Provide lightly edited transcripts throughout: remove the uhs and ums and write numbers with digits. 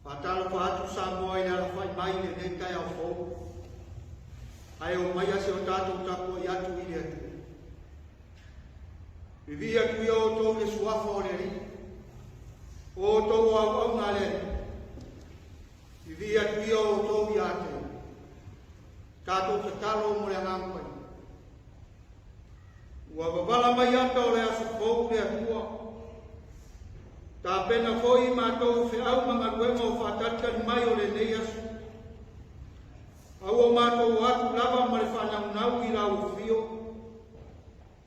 Faatalofa atu Samoa i le alafai mai i lenei taeao fou, ae o maia se o tatou tapuai atu i le Atua. Vivii atu ia outou i le suafa o le Alii, o outou o auauna a le Alii. Vivii atu ia outou ia te Ia. Tatou tatalo mo le agaga paia. Ua wavala mai ata o le aso fou le Atua. Tapena foi matou feau ma galuega o faatalitali mai o lenei aso. A ua matou atu lava ma le faanaunau i lau afio,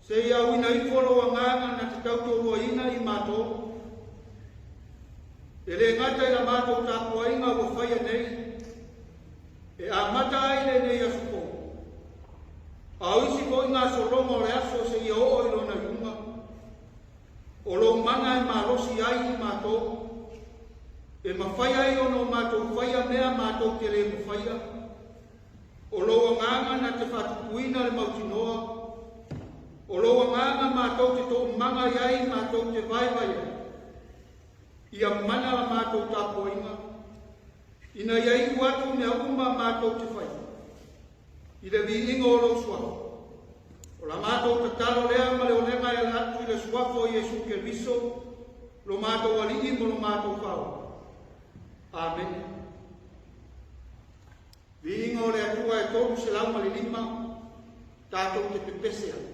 se i auina ifo lou agaga na te tautoaluaina i matou. E le gata i la matou tapuaiga ua faia nei, e amata ai lenei aso fou, a o isi foi gasologa o le aso seia oo i lona iuga, o lou mana e malosi ai i matou, e mafai ai ona o matou faia mea matou te le mafaia, o lou agaga na te faatupuina le mautinoa, o lou agaga matou te toomaga i ai matou te vaivai ai, ia mana la matou tapuaiga, ina ia iu atu mea uma matou te faia, i le viiga o lou suafa. O la matou tatalo lea ma le olega e ala atu i le suafa o Iesu Keriso, lo matou Alii ma lo matou Faaola. Amene. Viiga o le Atua e 305, tatou te pepese ai.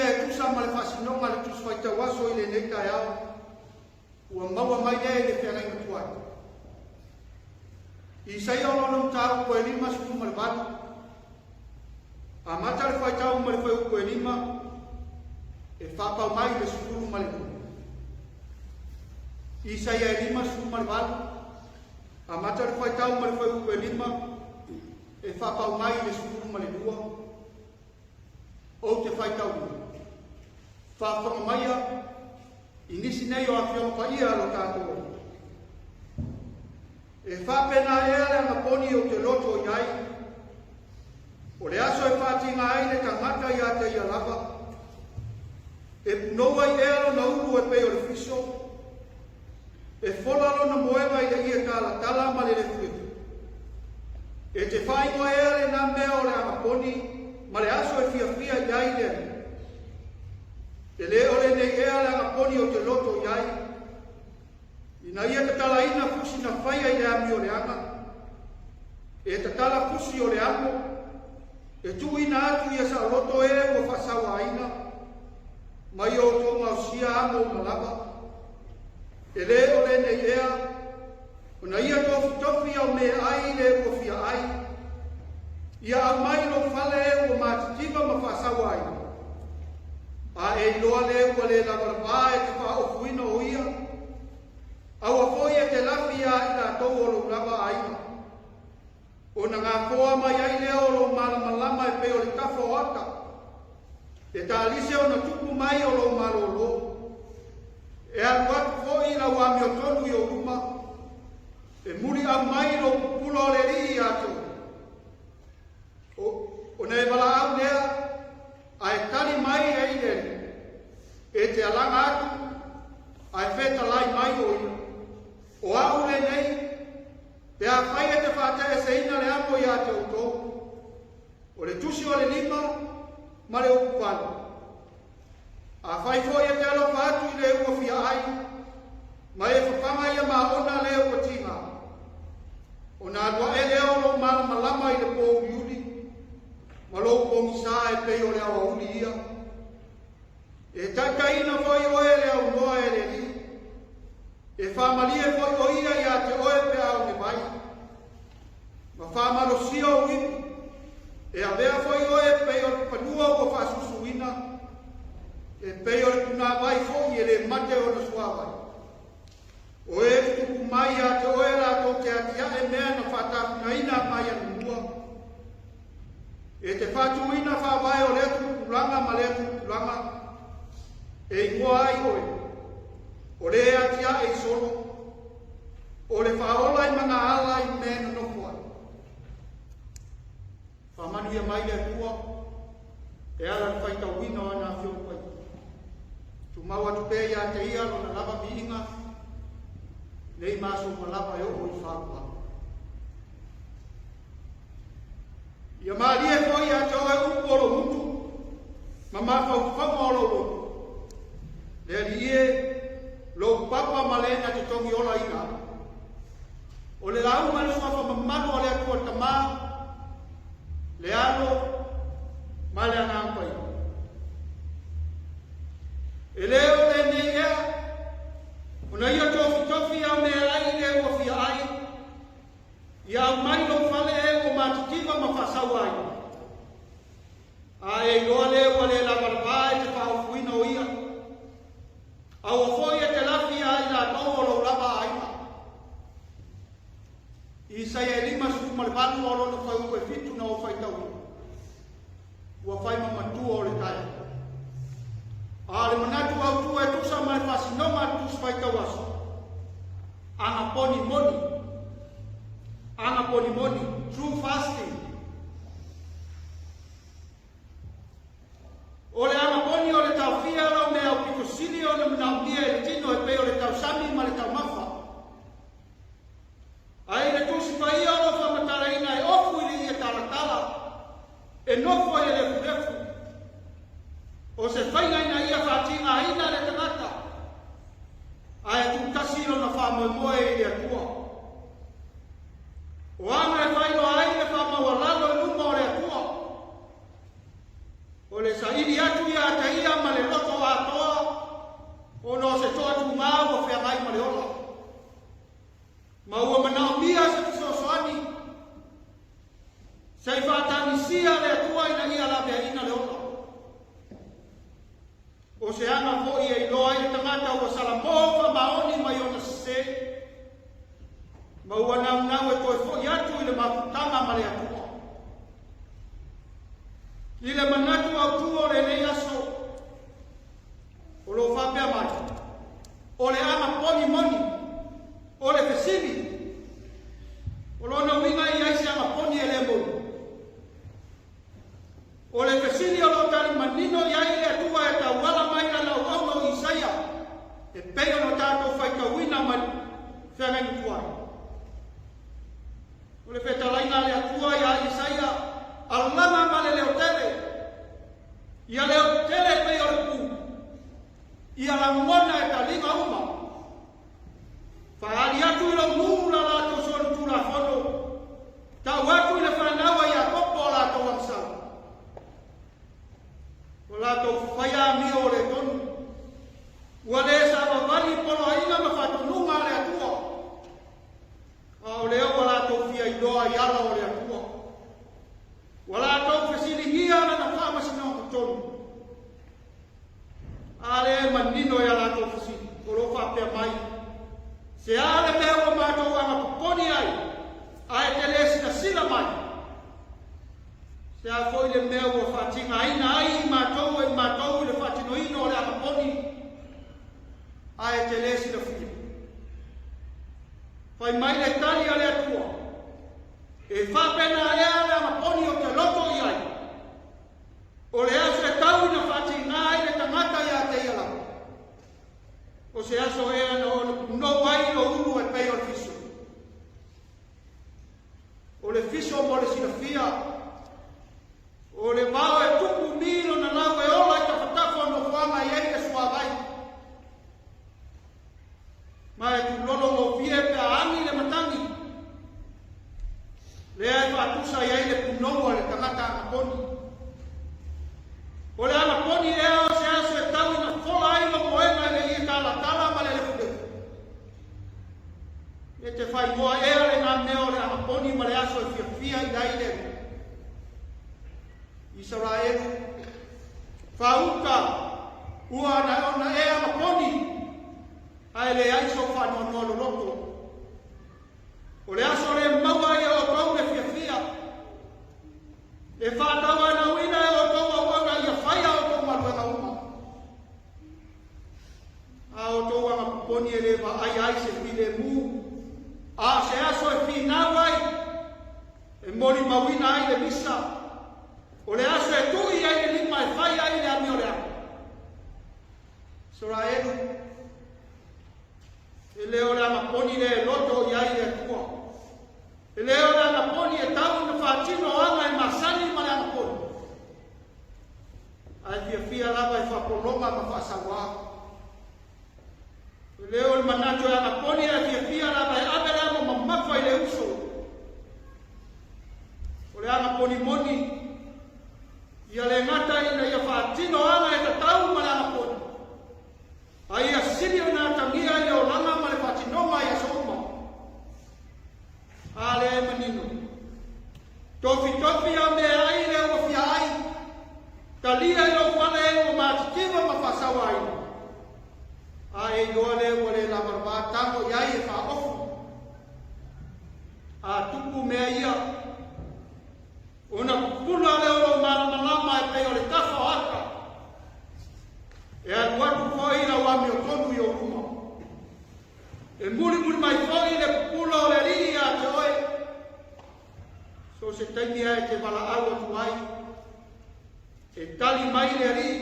ia e tusa ma le faasinoga a le Tusi Faitau Aso i lenei taeao, ua maua mai lea i le feagaiga tuai. Isaia o lona mataupu e 58, amata le faitau ma le fuaiupu e 5, e faapau mai i le 12. Isaia e 58, amata le faitau ma le fuaiupu e 5, e faapau mai i le 12. Ou te faitauina. Faafofoga maia i nisi nei o Afioga Paia a lo tatou Alii. E faapena ea le agaponi ou te loto i ai, o le aso e faatiga ai le tagata ia te ia lava, e punou ai ea lona ulu e pei o le fiso, e fola lona moega i le ie talatala ma le lefulefu. E te faaigoa ea lena mea o le agaponi ma le aso e fiafia i ai le Alii? E le o lenei ea le agaponi ou te loto i ai, ina ia tatalaina fusi na faia i le amioleaga, e tatala fusi o le amo, e tuuina atu ia saoloto e ua faasauaina, ma ia outou gaosia amo uma lava. E le o lenei ea, ona ia tofitofi au meaai le ua fia ai, ia aumai lou fale e ua matitiva ma faasauaina, a e iloa le ua le lavalavā e te faaofuina o ia, aua foi e te lafi iā i latou o lou lava aiga. Ona gafoa mai ai lea o lou malamalama e pei o le tafa o ata, e tālise ona tupu mai o lou malōlō. E alu atu foi lau amiotonu i ou luma, e muliau mai lou pupula o le Alii ia te oe. O, ona e valaau lea, ae tali mai ai le Alii, e te alaga atu, ae fetalai mai o ia. O au lenei, pe afai e te faataeseina le amo ia te outou, o le tusi o le lima ma le upu vale. Afai foi e te alofa atu i le ua fia ai, ma e fafaga ia maona le ua tiga, ona alu ae lea o lou malamalama i le pō uliuli, ma lou pogisa e pei o le aoauli ia. E taitaiina foi oe e le aunoa e le Alii, e faamalie foi o ia ia te oe pe a onevai, ma faamalosia ou ivi, e avea foi oe e pei o le fanua ua faasusuina, e pei o le punāvai foi e le mate ona suavai. O e tutupu mai ia te oe latou te atiae mea na faatapunaina mai anamua, e te faatuina faavae o lea tupulaga ma lea tupulaga, e igoa ai oe, o le atiae i solo, o le faaola i magaala i mea e nonofo ai. Faamanuia mai le Atua e ala i le faitauina o ana Afioga Paia. Tumau atu pea ia te ia lona lava viiga, nei ma aso uma lava e oo i faavavau. Ia malie foi ia te oe upu o lou gutu, ma mafaufauga o lou loto. Le Alii e, lou papa ma le na te togi olaina ai. O le lauga i le suafa mamalu a le Atua Tama, le Alo ma le Agaga Paia. E le o lenei ea, ona ia tofitofi au meaai i le ua fia ai, ia aumai lou fale e ua matitiva ma faasauaina. A e iloa le ua le lavalavā e te faaofuina o ia, aua foi e te lafi iā i latou o lou lava aiga. Isaia e 58 o lona fuaiupu e fitu na ou faitauina, ua fai ma matua o le taeao. A o le manatu autu e tusa ma le faasinoga a le Tusi Faitau Aso, agaponi moni, agaponi moni, true fasting. O le agaponi o le taofia o lau mea aupito sili ona manaomia e le tino e pei o le tausami ma le taumafa. Ae i le Tusi Paia o lo o faamatalaina e ofu i le ie talatala, e nofo i le lefulefu, o se faiga ina ia faatigaina le tagata, ae tuutasi lona faamoemoe i le Atua. O aga e faailoa ai le faamaualalo i luma o le Atua, o le saili atu ia te ia O se aga foi e iloa ai le tagata ua salamo faamaoni mai ona sese, ma ua naunau e toe foi atu i le mafutaga ma le Atua. I le manatu autu o lenei aso, o lo o faapea mai, o le aga poni moni, o le fesili, o lona uiga e i ai se aga poni e le moni. O le fesili o lo o tali manino i ai le Atua e tauala mai i lana auauna o Isaia, e pei ona tatou faitauina mai le feagaiga tuai. O le fetalaiga a le Atua iā Isaia, Alaga ma le leotele, ia leotele pei o le pū, ia lagona e taliga uma. Faaali atu i lou nuu la latou solitulafono, tau atu i le fanau a Iakopo a latou agasala. O latou faia amio o le tonu, ua le savavali poloaiga ma faatonuga a le Atua, a o lea ua latou fia iloa i ala o le Atua. Ua latou fesiligia lana faamasinoga tonu. A lea e manino i a latou fesili, o lo o faapea mai, Se a le mea ua matou agapoponi ai, ae te le silasila mai? Se a foi le mea ua faatigaina ai i matou e i matou i le faatinoina o le agaponi, ae te le silafia? Fai mai le tali a le Atua, E faapena ea le agaponi o te loto i ai? O le aso e tau ina faatiga ai le tagata iā te ia lava. O se aso ea na ona punou ai lou ulu e pei o le fiso. O le fiso mo le silafia, o le vao e tupu mi lona lau e ola i tafatafa o nofoaga e i ai le suavai. Ma e tūlolo gofie pe a agi le matagi. Lea e faatusa i ai le punou a le tagata agaponi. O le agaponi ea o se aso e tau ina fola ai lou moega i le ie talatala ma le lefulefu. E te faaigoa ea lena mea o le agaponi ma le aso e fiafia i ai le Isaraelu. Faauta, ua na ona e agaponi, ae leai sou faanoanoa loloto. O le aso le maua ai e outou le fiafia, e faatauanauina e outou auauna ia faia outou galuega uma. A outou agapoponi e le vaaia ai se filemu, a o se aso e finau ai, e molimauina ai le misa, o le aso e tui ai le lima e fai ai le amio leaga. Isaraelu, E le o le agaponi lea e loto i ai le Atua. E le o le agaponi e tau ina faatino aga e masani ma le agaponi. Ae fiafia lava e faapologa ma faasauā. E le o le manatu e agaponi ae fiafia lava e ave le amo mamafa i le uso. O le agaponi moni, ia le gata ina ia faatino aga e tatau ma le agaponi, A ia sili ona atagia i le olaga ma le faatinoga i aso uma. A lea e manino. Tofitofi a mea ai le ua fia ai. Talia i lou fale e ua matitiva ma faasauaina. A e iloa le ua le lavalava tago i ai e faaofu. A tupu mea ia, Ona pupula lea o lou malamalama e pei o le tafa o ata, e alu atu foi lau amiotonu i ou luma. E mulimuli mai foi le pupula o le Alii iā te oe, so o se taimi lava e te valaau atu ai, e tali mai le Alii,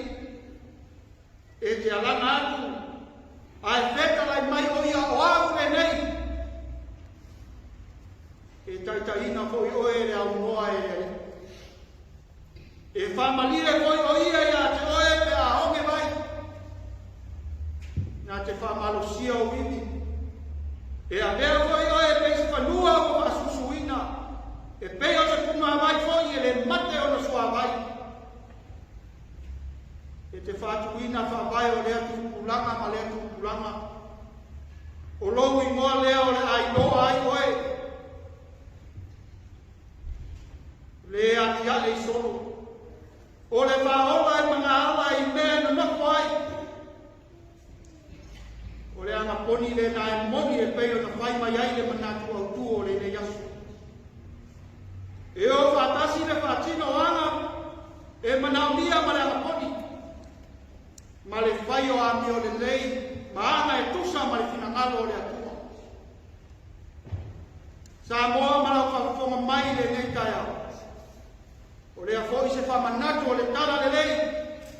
e te alaga atu, ae fetalai mai o ia o au lenei. E taitaiina foi oe e le aunoa e le Alii. E faamalie foi o ia iā te oe pe a oge mai. Na te faamalosia ou ivi. E avea foi oe e pei se fanua ua faasusuina, e pei o se punavai foi e le mate ona suavai. E te faatuina faavae o lea tupulaga ma lea tupulaga. O lou igoa lea o le a iloa ai oe. Le atiae i solo. O le faaola e magaala i mea e nonofo ai. agaponi lena e moni e pei ona fai mai ai le manatu autu o lenei aso. E o faatasi le faatino o aga e manaomia ma le agaponi, ma le fai o amio lelei ma aga e tusa ma le finagalo o le Atua. Samoa ma lau faafofoga mai i lenei taeao, o lea foi se faamanatu o le tala lelei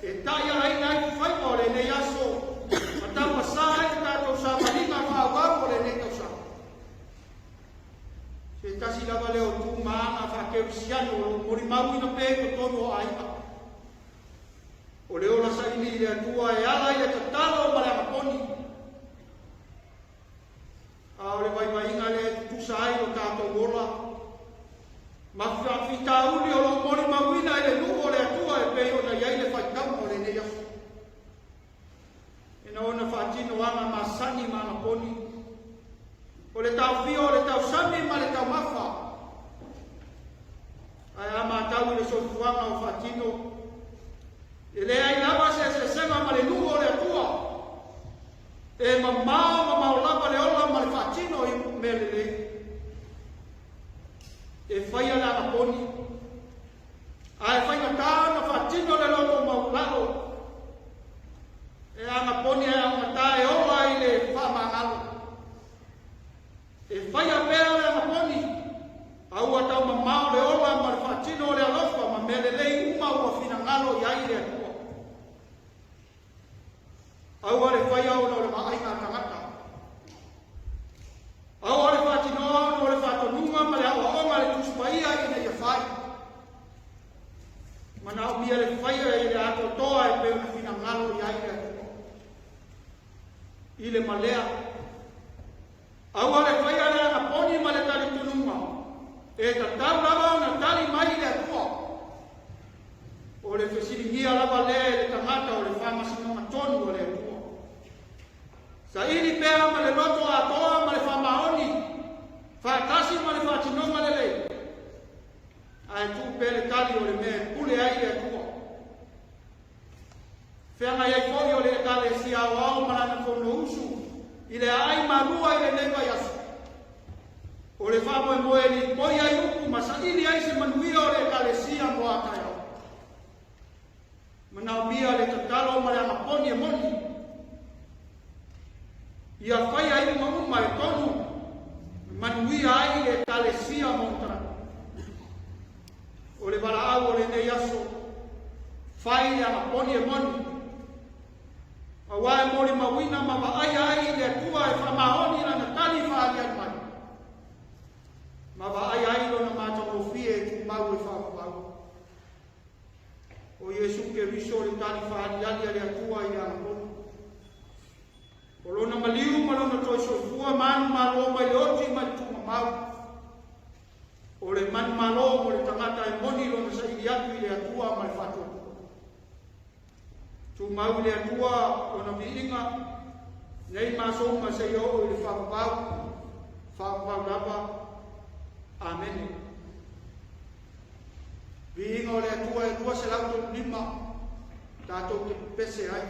e taialaina ai faiva o lenei aso ma tapasā ai le tatou savaliga faaauau o lenei tausaga. Se tasi lava lea o tu ma aga faakerisiano o lo o molimauina pea i totonu o aiga. O le ola saili i le Atua e ala i le tatalo ma le agaponi. A o le vaivaiga lea e tutusa ai lo tatou ola ma faafitauli o lo o molimauina i le nuu o le Atua e pei ona i ai le faitauga o lenei aso. Ina ona faatino aga masani ma agaponi, o le taofia o le tausami ma le taumafa, ae a matau i le soifuaga o faatino, e leai lava se eseesega ma le nuu o le Atua. E mamao mamao lava le ola ma le faatino i mea lelei. E faia le agaponi, ae faigata ona faatino le loto maualalo. E agaponi ae augata e ola i le faamagalo. E faia pea le agaponi, a ua taumamao le ola ma le faatino o le alofa ma mea lelei uma ua finagalo i ai le Atua. Aua le faia ona o le vaaiga a tagata. Aua le faatinoa ona o le faatonuga ma le aoaoga a le Tusi Paia ina ia fai. Manaomia le faia i le atoatoa e pei ona finagalo i ai le Atua. I le malea, aua le faia le agaponi ma le talitonuga e tatau lava ona tali mai i le Atua. O le fesiligia lava lea e le tagata o le faamasinoga tonu a le Atua. Saili pea ma le loto atoa ma le faamaoni, faatasi ma le faatinoga lelei, ae tuu pea le tali o le mea e pule ai le Atua. Feagai ai foi o le Ekalesia Aoao ma lana Fonousu i le aai malua i lenei vaiaso. O le faamoemoe e lipoi ai upu ma saili ai se manuia o le Ekalesia mo a taeao. Manaomia le tatalo ma le agaponi e moni. Ia faia iuga uma e tonu e manuia ai le Ekalesia ma ona tagata. O le valaau o lenei aso, fai le agaponi e moni, aua e molimauina ma vaaia ai i le Atua e faamaoni lana tali faaaliali mai, ma vaaia ai lona matagofie e tumau e faavavau. O Iesu Keriso le tali faaaliali a le Atua i le agaponi. O lona maliu ma lona toe soifua ma manumalo mai le oti ma le tuumamau. O le manumalo mo le tagata e moni lona saili atu i le Atua ma le faatuatua. Tumau i le Atua lona viiga, nei ma aso uma seia oo i le faavavau, faavavau lava. Amene. Viiga o le Atua e 235 tatou te pepese ai.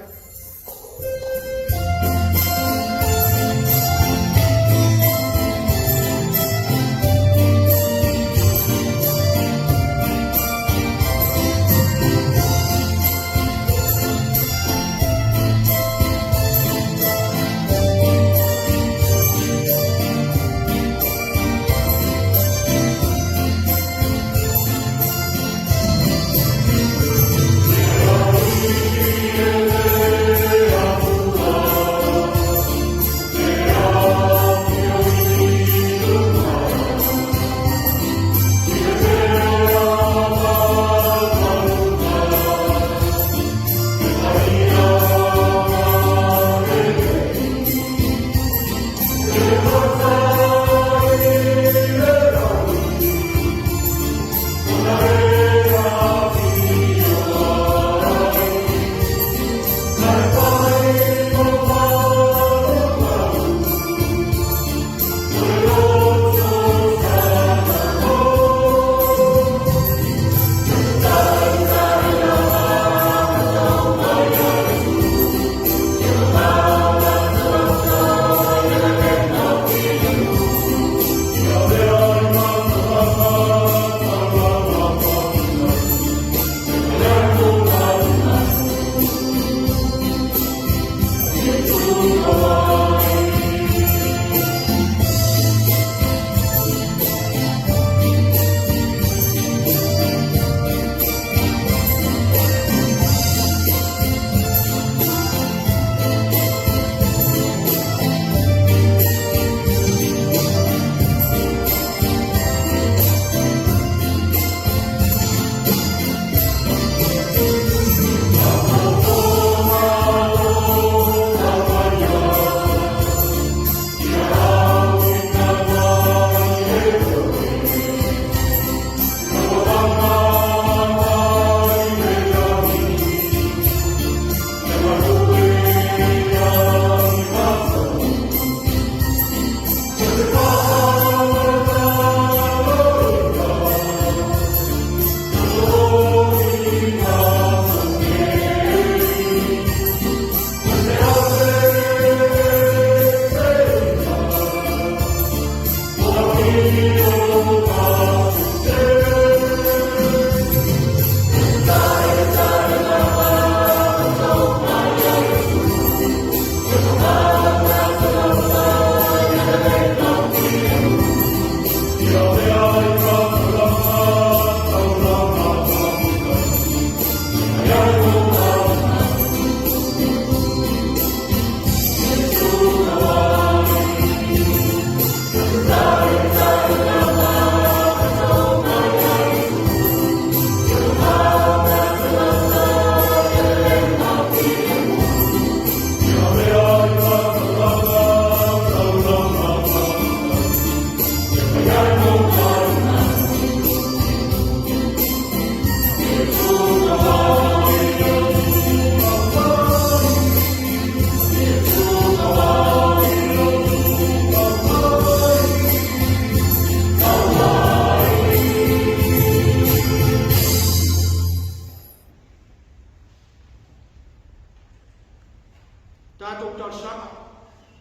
Tatou talosaga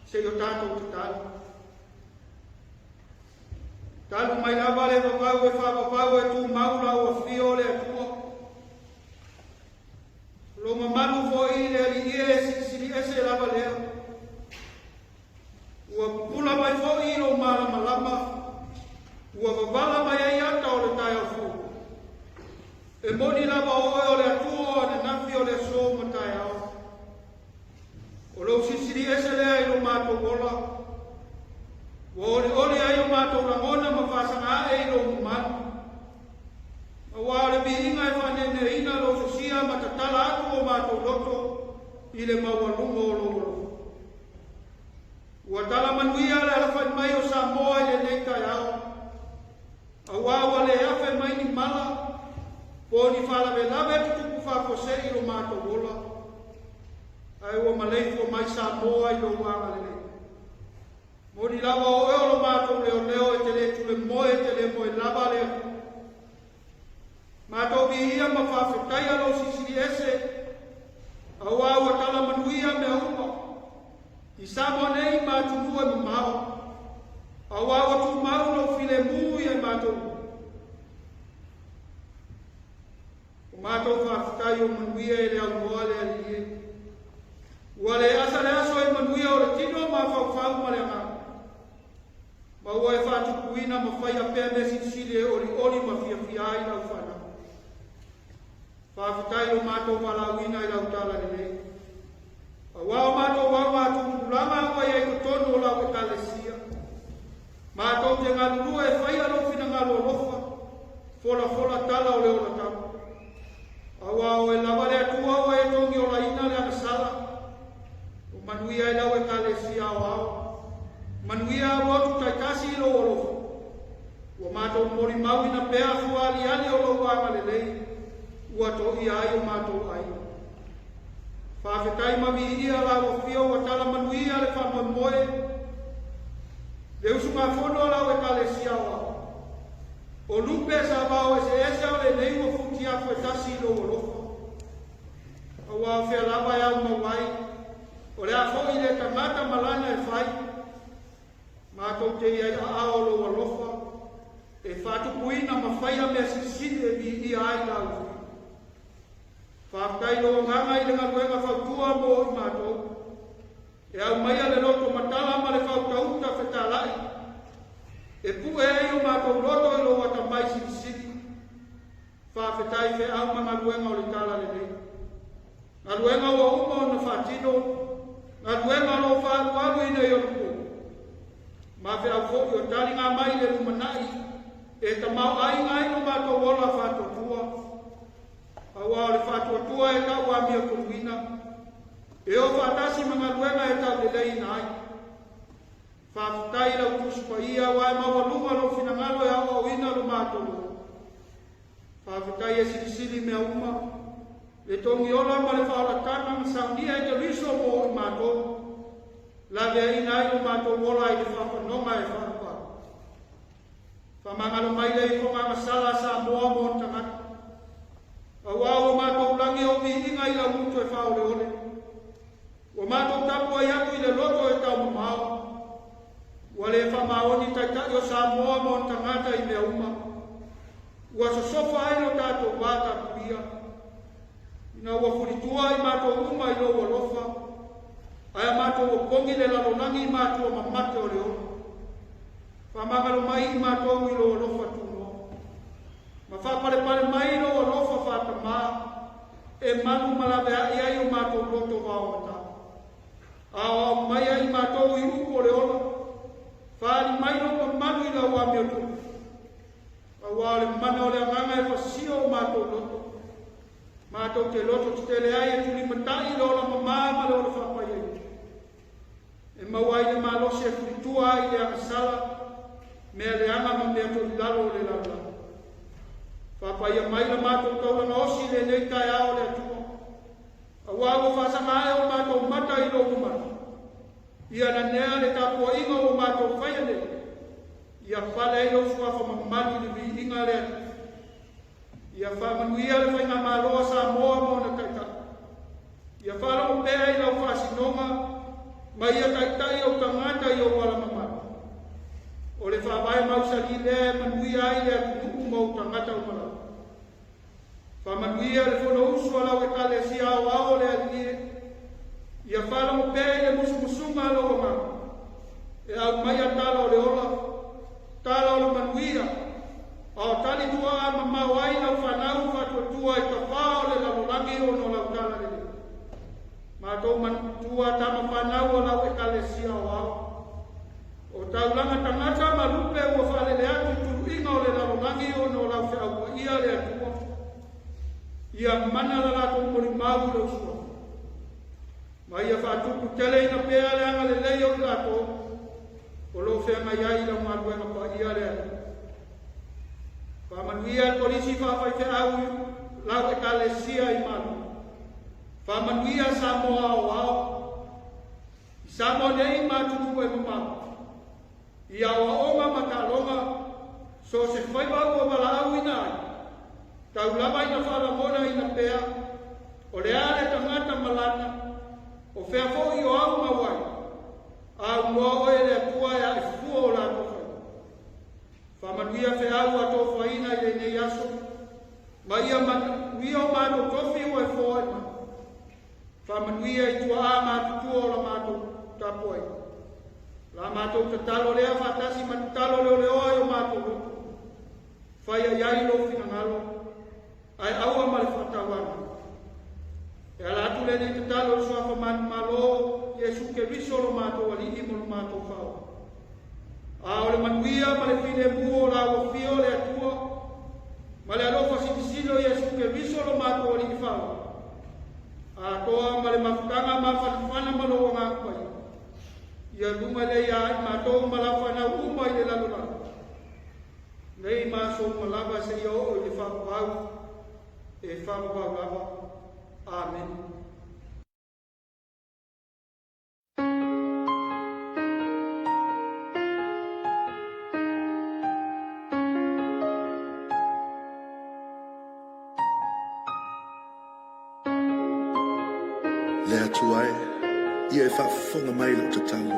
se i o tatou tatalo. Talu mai lava le vavau e faavavau e tumau lau afio o le Atua. Lo mamalu foi i le Alii e silisili ese lava lea. Ua pupula mai foi i lou malamalama, ua vavala mai ai ata o le taeao fou. E moni lava oe o le Atua o ananafi o le aso ma taeao. O lou silisili ese lea i lo matou ola. Ua olioli ai o matou lagona ma faasaga ae i lou mamalu. Aua o le viiga e faaneeneeina lou sosia ma tatala atu o matou loto i le maualuga o lou alofa. Ua tala manuia le alafai mai o Samoa i lenei taeao, aua ua le afe mai ni mala po o ni faalavelave tutupu faafuasei i lo matou ola, ae ua maleifua mai Samoa i lou agalelei. Moni lava oe o lo matou leoleo e te le tule moe e te le moe lava le Atua. Matou viia ma faafetaia lou silisili ese, aua ua tala manuia mea uma i Samoa nei ma atunuu e mamao, aua ua tumau lou filemu ia i matou uma. O matou faafetai o manuia e le aunoa le Alii e. Ua le asa le aso i manuia o le tino mafaufau ma le agaga. Ma ua e faatupuina ma faia pea mea silisili e olioli ma fiafia ai lau fanau. Faafetai lo matou valaauina i lau talalelei. Aua o matou augatupulaga ua i ai totonu o lau Ekalesia. Matou te galulue e faia lou finagalo alofa, folafola tala o le olatau. Aua o oe lava le Atua ua e togiolaina le agasala, ua manuia ai lau Ekalesia aoao, manuia alotu taitasi i lou alofa. Ua matou molimauina pea fua aliali o lou agalelei, ua toia ai o matou aiga. Faafetai ma viia lau afio ua tala manuia le faamoemoe, le usugafono a lau Ekalesia aoao. O lupe sa vao eseese o lenei ua futiafu e tasi i lou alofa. Aua o fea lava e aumau ai, o le a foi le tagata ma lana e fai, matou te i ai aao o lou alofa, e faatupuina ma faia mea silisili e viia ai lau viiga. Faafetai lou agaga i le galuega fautua mo i matou. E aumaia le loto matala ma le fautauta fetalai, e pue ai o matou loto i lou atamai silisili. Faafetai feau ma galuega o le talalelei. Galuega ua uma ona faatino, galuega o lo o faalualu ina i ona po. Ma feau foi o taliga mai le lumanai e tamaoaiga ai lo matou ola faatuatua. Aua o le faatuatua e tau amiotonu e o faatasi ma galuega e tauleleiina ai. Faafetai i lau Tusi Paia aua e maualuga lou finagalo e aoaoina lo matou loto. Faafetai e silisili mea uma, le togiola ma le faaolatana na saunia e Keriso mo i matou, laveaiina ai lo matou ola i le faafanoga e faalualu. Faamagalo mai le ifoga agasala a Samoa mo ona tagata. Aua ua matou lagi o viiga i lau utu e faaoleole. Ua matou tapuai atu i le loto e taumamao. Ua le faamaoni Taitai o Samoa ma ona tagata i mea uma. Ua sosofa ai lo tatou va tapuia. Ina ua fulitua i matou uma i lou alofa, ae a matou opogi le lalolagi i matua mamate o le ola. Faamagalo mai i matou i lou alofa tunoa. Ma faapalepale mai lou alofa faatamā e malu ma laveai ai o matou loto vaogata. Aoao mai ai matou i upu o le ola, faaali mai lou mamalu i lau amiotonu. Aua o le mana o le agaga e fasio o matou loto. Matou te loto tetele ai e tulimatai i le ola mamā ma le ola faapaiaina. E maua ai le malosi e fulitua ai i le agasala, mea leaga ma mea toilalo o le lalolagi. Faapaia mai la matou taulaga osi i lenei taeao o le Atua, aua ua faasaga ae o matou mata i lou mamalu. Ia nanea le tapuaiga ua matou faia nei, ia pale ai lou suafa mamalu i le viiga a le Atua. Ia faamanuia le faigamalo a Samoa ma ona taitai. Ia faalogo pea i lau faasinoga ma ia taitai ou tagata i ou ala mamalu. O le faavae mausali lea e manuia ai le atunuu ma ou tagata uma lava. Faamanuia le Fonousu a lau Ekalesia Aoao o le Alii e. Ia faalogo pea i le musumusuga a lou Agaga e aumaia tala o le ola, tala o le manuia, a o tali tuaa mamao ai lau fanau faatuatua i tafā o le lalolagi ona o lau talalelei. Matou manatua tama fanau a lau Ekalesia Aoao. O taulaga tagata ma lupe ua faalele atu i tuluiga o le lalolagi ona o lau feau paia le Atua. Ia mana la latou molimau i lou suafa. Ma ia faatupu teleina pea le agalelei o i latou o lo o feagai ai i lau galuega paia le Atua. Faamanuia le Kolisi Faafaifeau lau Ekalesia i Malu. Faamanuia Samoa aoao i Samoa nei ma atunuu e mamao. I aoaoga ma taaloga, so o se faiva ua valaauina ai, tau lava ina faalagonaina pea, o le a le tagata ma lana, o fea foi o au mau ai, a unoa oe e le Atua e ae fua o latou faiva. Faamanuia feau a tofaina i lenei aso, ma ia manuia o matou tofi ua e foai mai. Faamanuia i tuaa matutua o la matou tapuaiga. La matou tatalo lea faatasi ma tatalo leoleoa i o matou loto. Faia i ai lou finagalo, ae aua ma le faatauana. E ala atu lenei tatalo i le suafa manumalo Iesu Keriso lo matou Alii ma lo matou Faaola. A o le manuia ma le filemu o la ua fia o le Atua, ma le alofa silisili o Iesu Keriso lo matou Alii Faaola, atoa ma le mafutaga mafanafana ma lou Agaga Paia, ia luga lea ia i matou ma lau fanau uma i le lalolagi, nei ma aso uma lava seia oo i le faavavau e faavavau lava. Amene. Le Atua e, ia e faafofoga mai i lau tatalo.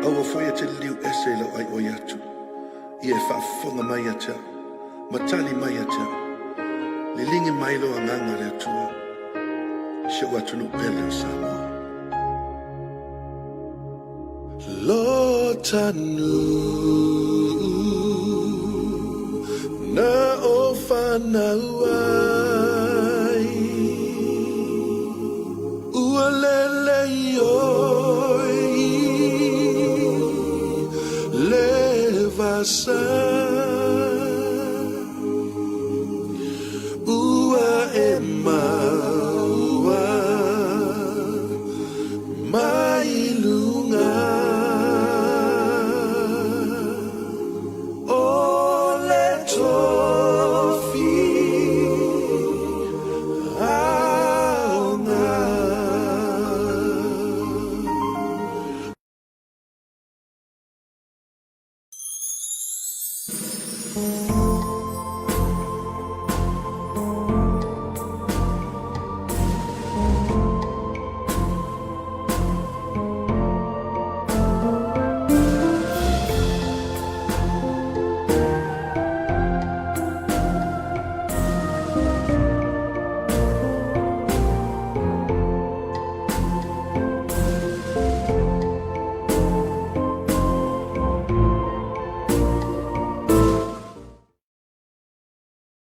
Aua foi e te liliu ese i lau aioi atu. Ia e faafofoga mai ia te au, ma tali mai ia te au. Liligi mai lou agaga le Atua, i si ou atunuu pele o Samoa. Lo nuu na o fanau ai ua lele oi le vasa ua e maua mai luga.